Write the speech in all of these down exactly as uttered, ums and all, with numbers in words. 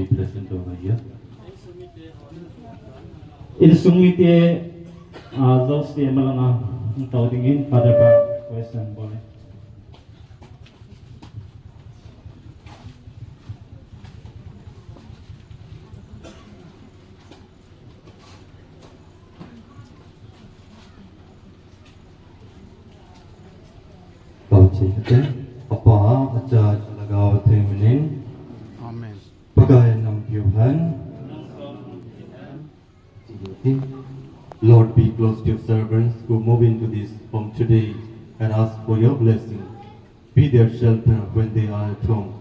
Blessing to my year. Insung mite, ah, Jose Malanga, ang tao dingin, Father pa, question bole. Bauchi kate, Apa, Acha, Lhagao Theng minin. Amen. Pakai nampiu hen. Lord, be close to your servants who move into this home today and ask for your blessing. Be their shelter when they are at home,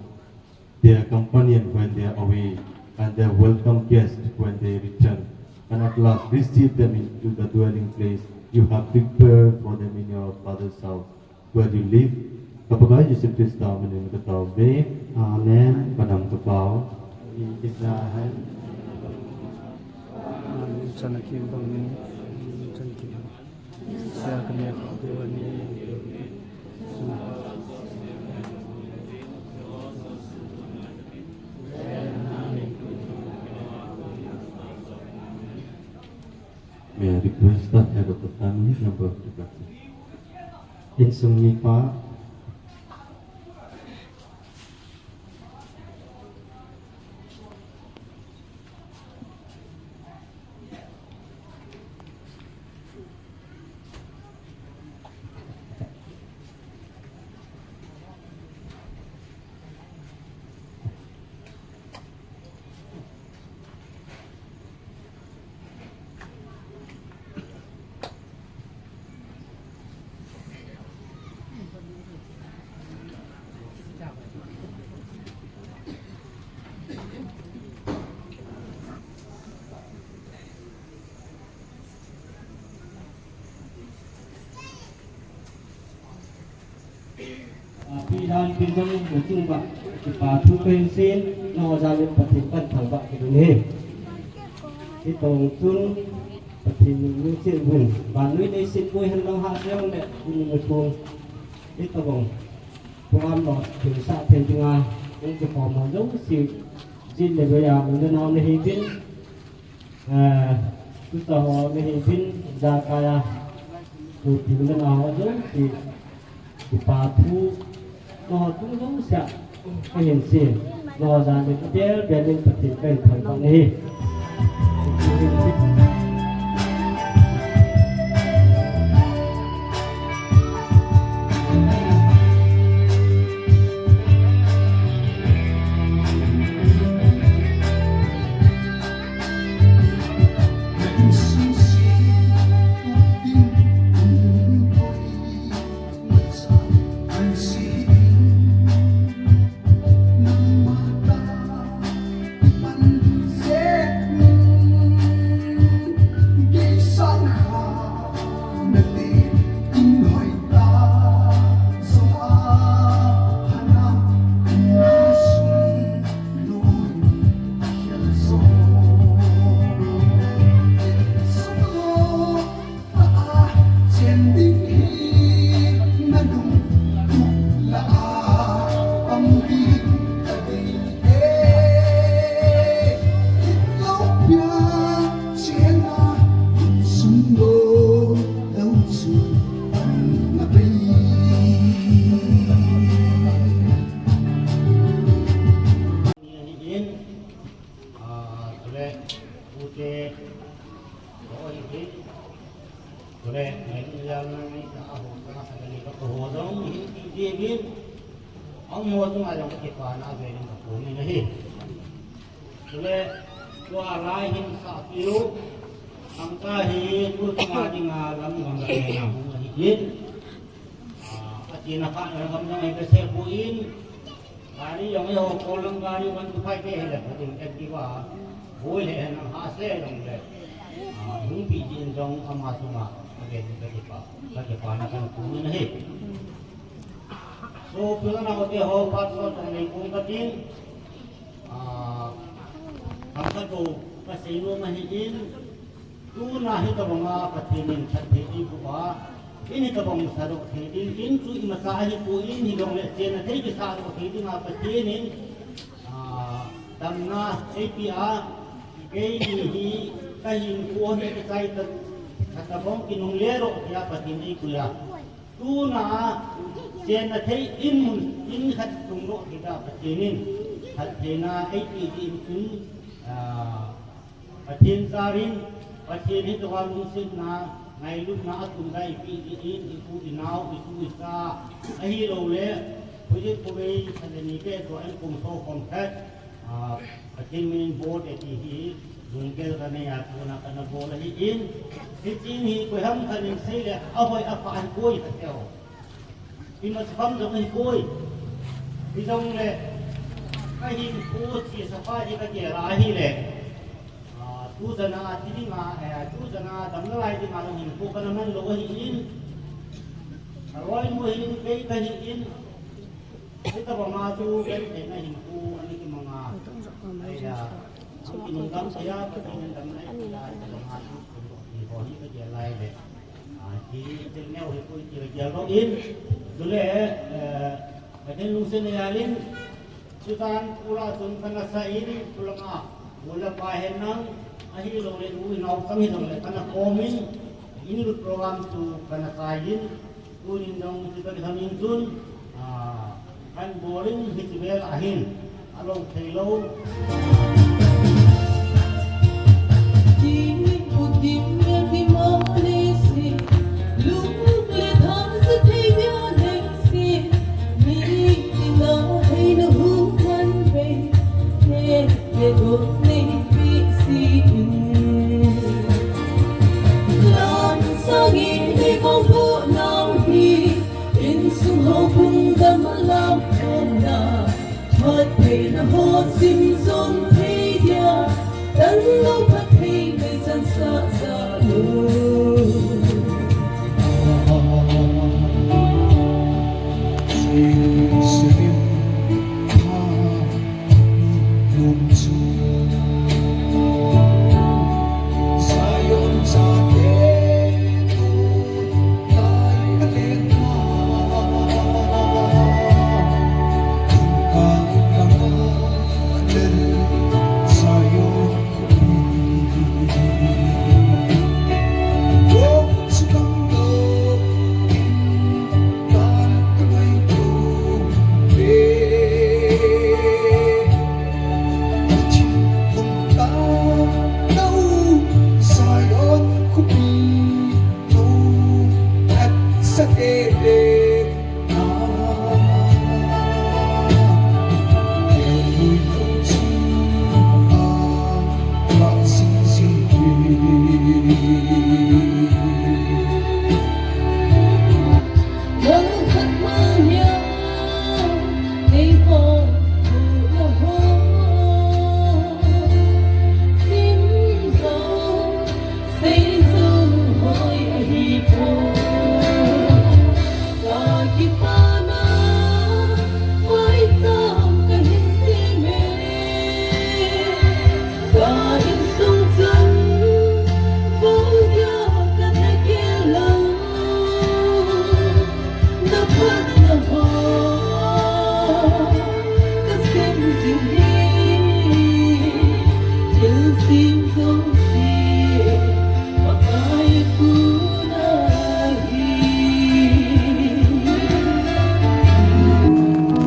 their companion when they are away, and their welcome guest when they return. And at last, receive them into the dwelling place you have prepared for them in your Father's house, where you live. Ka Pakai Jesu Christa minin ka tao ve. Amen. Ka nam ka pao. Amen. Chana kim bang ni. Chana kim. Sia ka ne ka de wa ni. May I request the head of the family member to come? Insung mipa. Pi dan pi jong na chung ba, kipa thu pen sin, na ho jal in Pathen pan thangvah kit un ahi. Hitobang chun Pathen in lungset uvin, vannoi leiset boi hen lang hahsa jongle, in mu thum. Hitobang program lo, thil sah thei dinga, hung kikhom ho jouse, jin le goi a, u le nao nahiuvin, Eh, tucha ho nahiuvin, ijakai a, tuti u le nao ho jouse, kipa thu, na ho chung jouse a, kahin sei, na ho jal in abel bel in Pathen kahin thangvah nahi. Ah, tule, ute, oi, ute. Tule, ngai ni jal na ni, na ho, na sa ni ka ho dong, hi ti ti bin. Ang mo tu ngai jong kipa na ve ni ka ko ni na hi. Tule, tua lai hin sa piu. Ang ka hi, tu sa dinga lam ngam ka na hu hi hin. Ah, ati na ka na ngam na ngai ka se pu in. Gari jong eiho kol lang gari one two five te hile, ka ding Activa, boi le hen ang ha se jong le. Ah, hung pi jin jong ama sunga, again, ka kipa, ka kipa na kan pu na hi. So, pila na ko te ho, pat so, tong nei kung ka tin. Ah, ang ka to, ka sei no ma hi in. Tuna hitobanga Pathen in phatthei eipeh a, in hitobang sadoh thei ding, in chu imacha ahipoi, in hijongle chenna thei kisahdoh thei dinga Pathen in, ah, Damna eipeh a, keini hi kahinkho hi kichai ta, katabang kinungle lou tia Pathen eipui a. Tuna chenna thei in mun in khat tung lou tia Pathen in phattheina eipeh ding in, ah, Pathen jarin, Pathen hi tua lungsetna, ngailutna atum dai pi i in, i pu i nau, i tu i cha, ahilouleh, project ko bei, khat le ni pe, tua an kum so khom khat, ah, Pathen min bol e ti hi, lunggel ka nei a, tuna ka na bol ahi in, hiche hi koiham khat in sei le, ahoi apha ahipoi ka teo. Ima chapang jong ahipoi. Hijongle, kahinkho chesa pa hi kagel a ahile. Ah, tu jana ti dinga, eh, tu jana damna lai dinga jong hinkho kana man lou ahi in. Ka loi mu hin kei kahi in. Hitabang a chu kei kahi in hinkho ana kimang a. Ai ya. Ang kinungdam kaya, pati nang damna ai ya, hitabang a chu hinkho hi kagel lai le. Ah, ti, ti neo hi pui ti la gel lou in. Chule, eh, Pathen lungset na jal in, chutan ula chun kana sa in, tulanga, ula pa hen nang, ahilouleh u in au kami jong le kana kom in, in lut program chu kana sa in, tunin jong chuta kitham in chun, ah, Kan bol in hiche vel a hin, alou thei lou. Ti min pu kim ya ti mo nei si, lung le tham sa thei dia nei si, mi ti na hei na hu man vei, ne, ne go nei pi si in. Lam sang in nei go go nau hi, Insung houbung dam a lam khom na, phattheina ho sim jom thei dia, tanlou phatthei nei chan sa sa lou. Jerusalem pha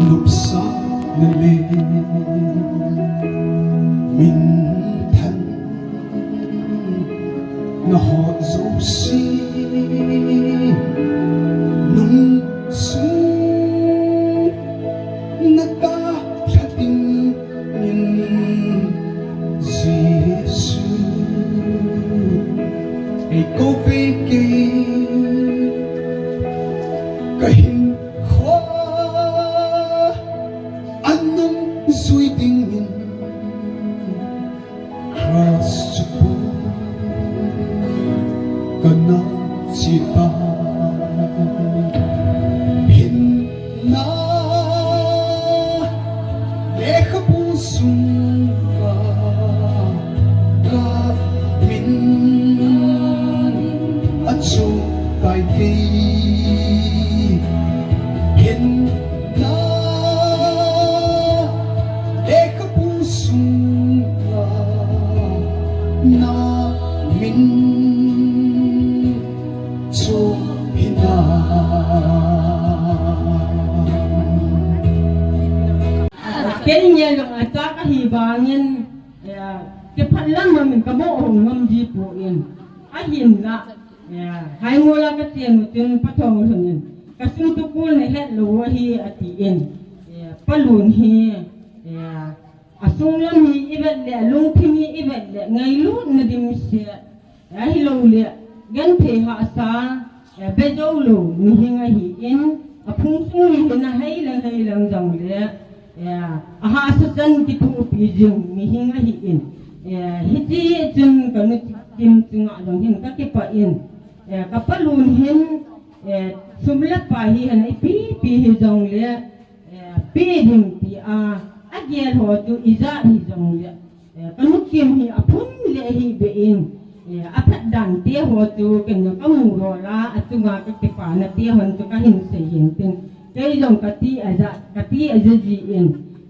Nopsahna le minthanna ho jouse nungsun na ta lha ding in Jesu, ei kou ve kei, ka hinkho a nung jui ding in Cross chu pu ka na chi ta. Hinna lekhabu sunga ka min a chu kai kei. Hinna lekhabu Kei nge jong acha kahi vangin, eh, kiphat lam lam in kamo hong ngam ji poi. Ahinla, eh, Haimol a kachen u chun Pa Thonglun in, kasung tukul nahet lou ahi atin, eh, Pa Lun hi, eh, asung lam hi ivet le, alungthim hi ivet le, ngailutna dimset, ahilouleh, genthei hahsa, eh, bejou lou mihing ahin, aphung sung hi nahei lang hei lang jongle, eh, ahahsa chan kithopi jing mihing ahin, eh, hiti chun kanu Kim chunga jong hin kakipah in, eh, ka Pa Lun hin, eh, sum le pai hi hana ipi pi hijongle, eh, pe ding tia, agel ho chu ijat hijongle, eh, kanu Kim hi aphun le hibeh in, eh, aphat dan te ho chu ken jong kamu lou a, achunga kakipana te hon chu kahin sei hin tin. Kei jong kati aja, kati aja jin,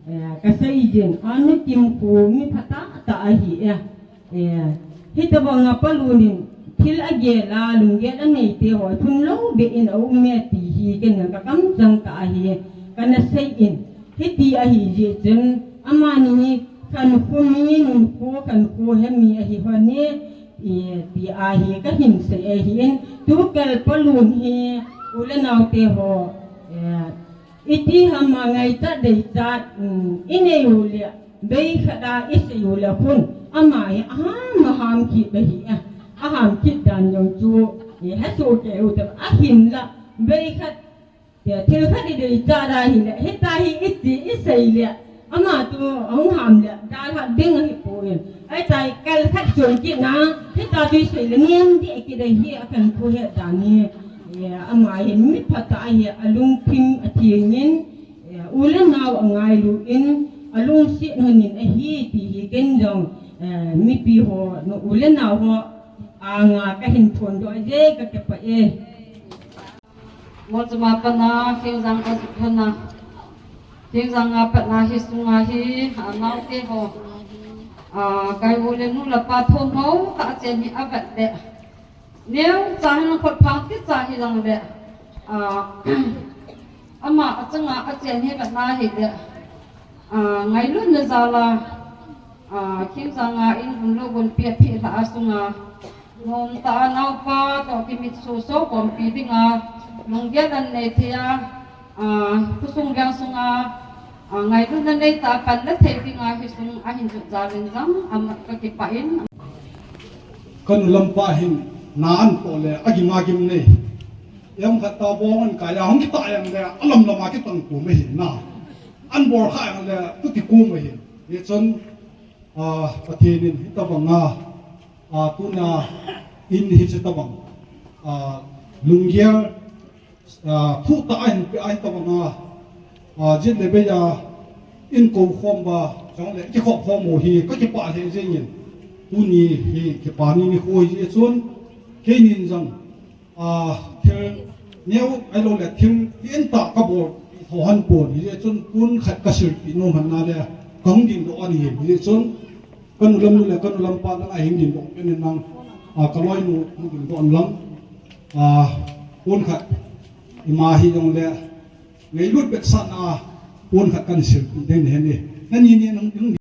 eh, kasei jin, anu Kim khu mi phatah tah ahi e. Eh, hitobanga Pa Lun in thil agel a, lunggel anei te ho phun lou beh in aum e ti hi ken jong kakamchang tah ahi, kana sei in. Hiti ahi jeh chun, amani hi khankho mi, nunkho khankho he mi ahi hon e, eh, ti ahi kahin sei ahin, tukal Pa Lun hi u le nao te ho, eh, iti ham a ngaichat deichat, um, inei u le, bei khat a isei u le khun, ama hi aham, aham kit ahi a, aham kit dan jong chu, eh, hesoh kei u te, ahinla, bei khat, eh, thil khat ideichat ahile, hita hi iti isei le, ama chu ahung ham le, dalha ding ahipoi. Ahita hi kal khat chun kit na, hita chu isei le, niam deh kit ahi, akhankho het dan hi, eh, ama hi mi phatah ahi, alungthim atheng in, eh, u le nao angailu in, alungset hon in ahi ti hi ken jong, eh, mipi ho, u le nao ho anga kahin phondoh ahi e, kakipah e. Molcham a pat na, Khengjang a pat na, Khengjang a pat na hi sunga hi, a, naote ho, a, kai u le nu le pa thom ho kha achen hi avet le, neocha hin khut phang kicha hi jongle, a, ama achunga achen hi vet na hile, a, ngailutna jal a, a, Khengjang a in hun lou gunpi aphelha a sunga, nomtah a naopa toh kimitsuh sohkhompi dinga, lunggel anei thei a, a, khosung veng sunga, a, ngailutna neitah a panla thei dinga, hi sung ahin jot jal in jong, amat kakipah in. Kanu lampa hin na anpoh le, agim agim nei. Jong khat tobang an kai a hung kitah jongle, alam lam a kitang kum ahi na. Anbol kha jongle, tu kikum ahi. Hichun, a, Pathen in hitobanga, a, tuna in hiche tobang, a, lunggel, a, thuhtah ahin peh a hitobanga, a, jet le bei a in koukhom uva, chule kikhop khom u hi kakipah lheh jengin. Tuni hi kipa ni nikho hijeh chun, keinin jong, a, thil neo ahilouleh thil tien tah kabol tho hon pon, hijeh chun pon khat kasilpeh nom henlang le kahung dingdoh ahi, hijeh chun kanu lamnu le kanu lampa nang ahin dingdoh pen in lang, a, kaloinu hung dingdoh in lang, a, pon khat ima hijongle ngailut vetsahna a pon khat kahin silpeh ding ahi. Nani ni nang ding.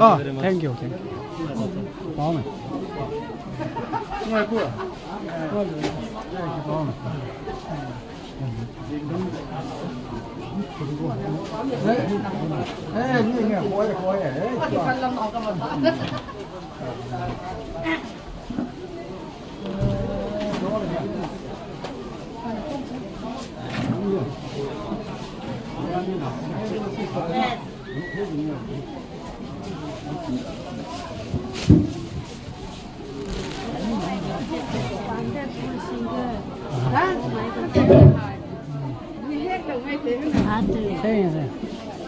Oh, thank you, thank you. Bom.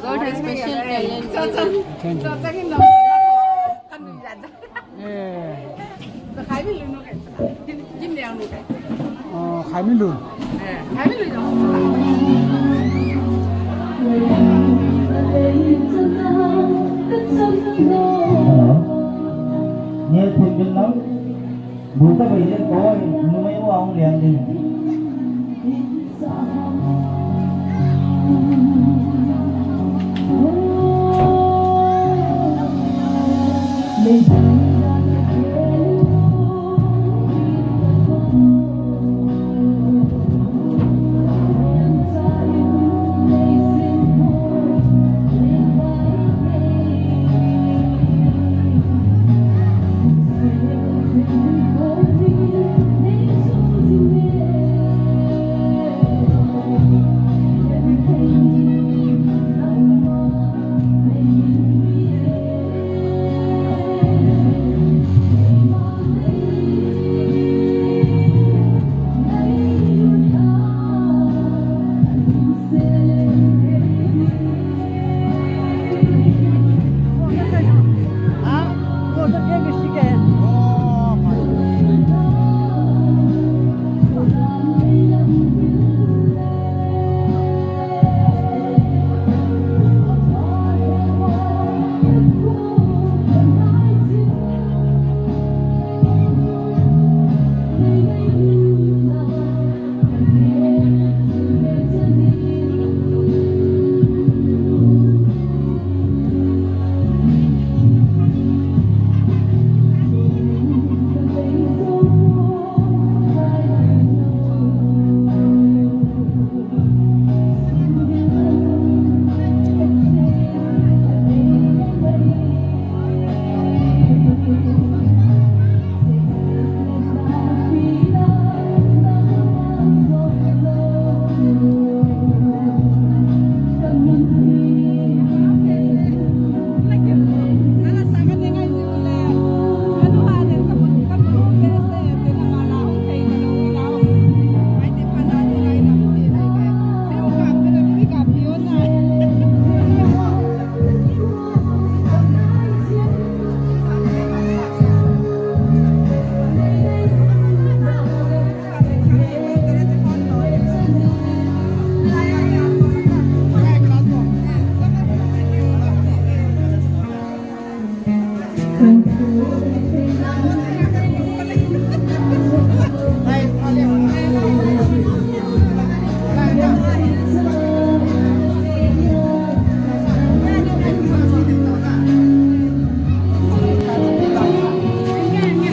God has special talent. Thank you. Eh. Oh, Khaimilun. Nge phun bin lang. Bu ta bai len koi, numei u a hung lian ding.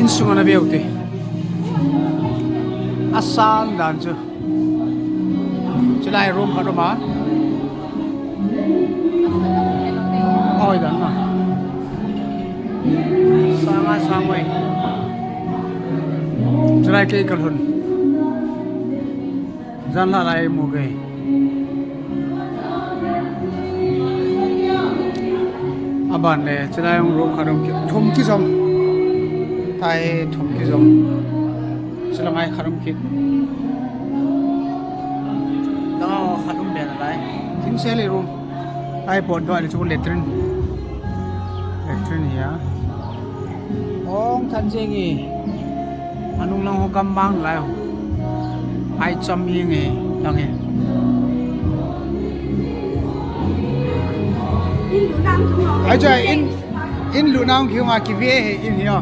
Insung ana veu te. Asan dan chu. Chulai room khat um a. Oi dan na. Sanga sangoi. Chulai kei kalhun. Jan la lai mu kei. Aban le, chulai hung room khat um ki, thum kijom. Tai thum kijom. Chulai ngai khat um ki. Langa khat um be nalai. King sel room. Ai pot do le chu latrine. Latrine hi a. Ong than jeng e. Anung lang ho gam bang lai ho. Ai cham hi nge lang he. Ai cha in, in lu nang ki nga ki ve he in hi a.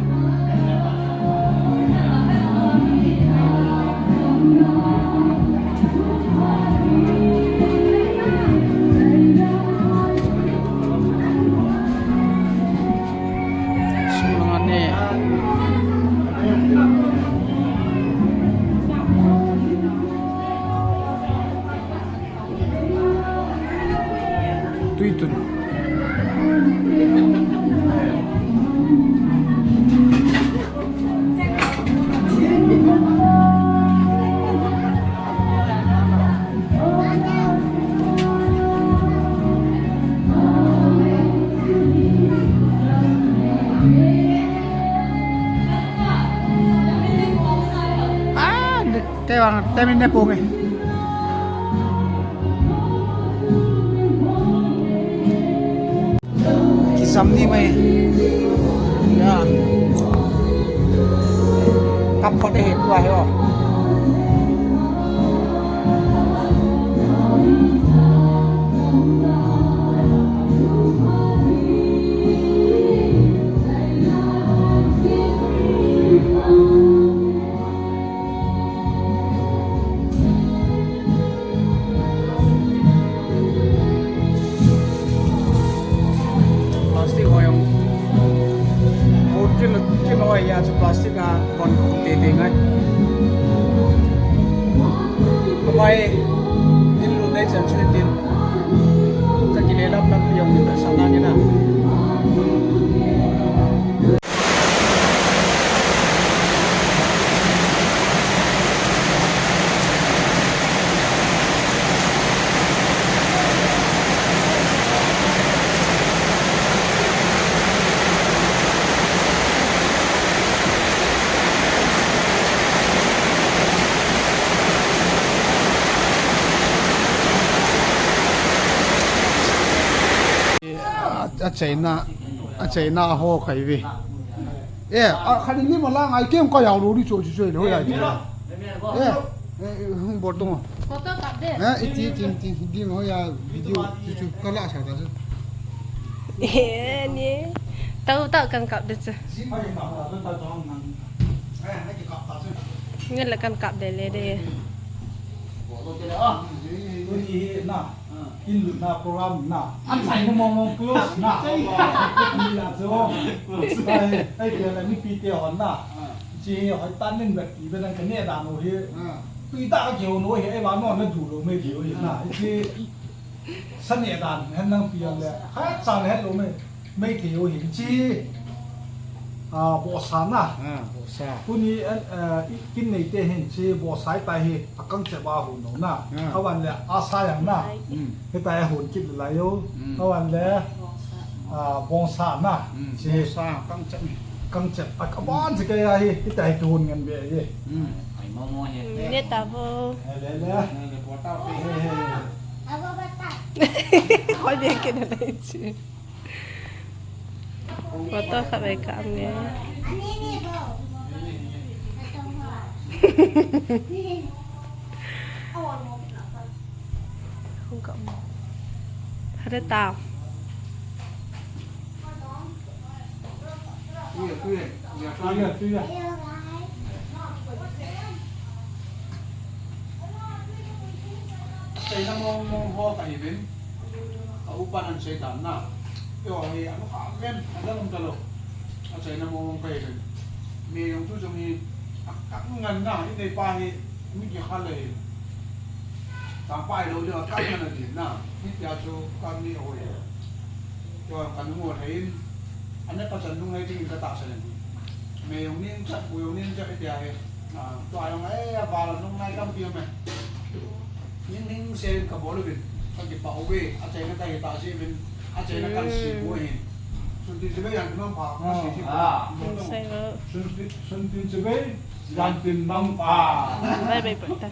Te vang, te min ne pung e. Kisam ni mai. Ya. Kap phot e he tua he o. Plastic ho jong. Ho kin, kin ho a chu plastic a kon khum tete ngai. Bye bye. Tin lu dai chan chu tin. Ka kile lap lap jong ni ta sa na ni na. A, a China, a China ho kai ve. Eh, a, khat in ni ma la ngai kem ka yau lo ri cho cho cho lo ya. Eh, eh, hung bor tung. Photo kap de. Eh, iti, iti, iti, ding ho ya video chu chu ka la sa ta chu. Eh, ni. Tau, tau kan kap de chu. Ngai la kan kap de le de. Tuni hi na, in lutna program na. An sai mo mo close na. Ni la chu. Ai, ai, ke la ni pi te hon na. Chi hi hoi tan nin bet pi bet an ka ne da mo hi. Pi ta ka ke ho no hi, ai ba no na du lo me ke ho hi na. Chi Sa neh dan hen lang pi le, khat cha le het lo me, Meitei ho hin chi, a, bohsa na. Ah, bohsa. Tuni, eh, eh, i, kin nei te hin chi bohsa ta hi, a kang che ba hun lo na. Ah. Avan le, a sa yang na. Hmm. Heta e hun kit le lai yo. Hmm. Avan le, a, bongsa na. Hmm. Chi. Bongsa, kang che. Kang che, a, ka ban che ke ya hi, heta hi ki hun ngen be ye. Hmm. Ai, mo mo he. Hmm, ne ta bo. He le le. He le, bo ta bo. He, he, he. Khoi beng kit na lai chu. Photo khat bai kap nge. Hung kap mo. Hade ta. Tui, tui, tui, tui. Achaina mong mong ho kahi uvin. Ka upa nan sei dan na. Yo hi, ano ka ven, ano lam ka lo. Achaina mong mong kahi uvin. Me jong tu jong hi, a kap ngan na, i nei pa hi, mi ki kha le hi. Tang pa i lo le, a kap ngan na din na. Hitia chu ka mi ho hi. Tua kan mu thei in, an ne pa chan nung hei ding in ka tahsan in. Me jong ning chat, bu jong ning chat, tia hi. Ah, tua jong, eh, a val nung nai tampi um e. Ning ning se in ka bol uvin. Ka kipah uve, achaina ta hi ta se uvin, achaina kan si bu hi. Sun tin se ve yang nung pha, ka si si pha. Ah. Sun tin, sun tin se ve, yang tin nung pha. Bye bye, brother.